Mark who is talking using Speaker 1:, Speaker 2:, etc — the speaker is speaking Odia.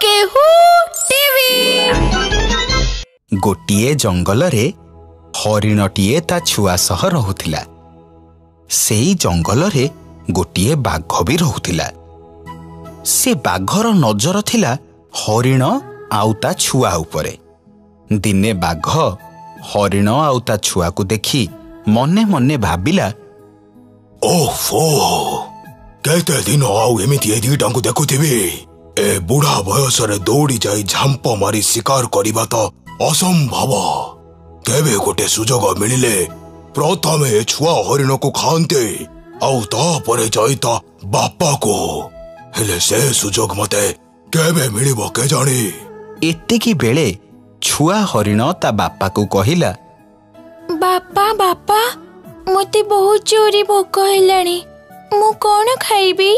Speaker 1: କେହୁ ଟିଭି।
Speaker 2: ଗୋଟିଏ ଜଙ୍ଗଲରେ ହରିଣଟିଏ ତା ଛୁଆ ସହ ରହୁଥିଲା। ସେଇ ଜଙ୍ଗଲରେ ଗୋଟିଏ ବାଘ ବି ରହୁଥିଲା। ସେ ବାଘର ନଜର ଥିଲା ହରିଣ ଆଉ ତା ଛୁଆ ଉପରେ। ଦିନେ ବାଘ ହରିଣ ଆଉ ତା ଛୁଆକୁ ଦେଖି ମନେ ମନେ ଭାବିଲା,
Speaker 3: ଓହୋ, କେତେ ଦିନ ଆଉ ଏମିତି ଏ ଦିଟାଙ୍କୁ ଦେଖୁଥିବି? ଏ ବୁଢା ବୟସରେ ଦୌଡ଼ି ଯାଇ ଝାମ୍ପ ମାରି ଶିକାର କରିବା ତ ଅସମ୍ଭବ। କେବେ ଗୋଟେ ସୁଯୋଗ ମିଳିଲେ ପ୍ରଥମେ ଏ ଛୁଆ ହରିଣକୁ ଖାଆନ୍ତେ ଆଉ ତାପରେ ଯାଇ ତା ବାପାକୁ। ହେଲେ ସେ ସୁଯୋଗ ମତେ କେବେ ମିଳିବ କେଜାଣି।
Speaker 2: ଏତିକି ବେଳେ ଛୁଆ ହରିଣ ତା ବାପାକୁ କହିଲା,
Speaker 1: ବାପା ବାପା, ମୋତେ ବହୁତ ଜୋରେ ଭୋକ ହେଲାଣି, ମୁଁ କଣ ଖାଇବି?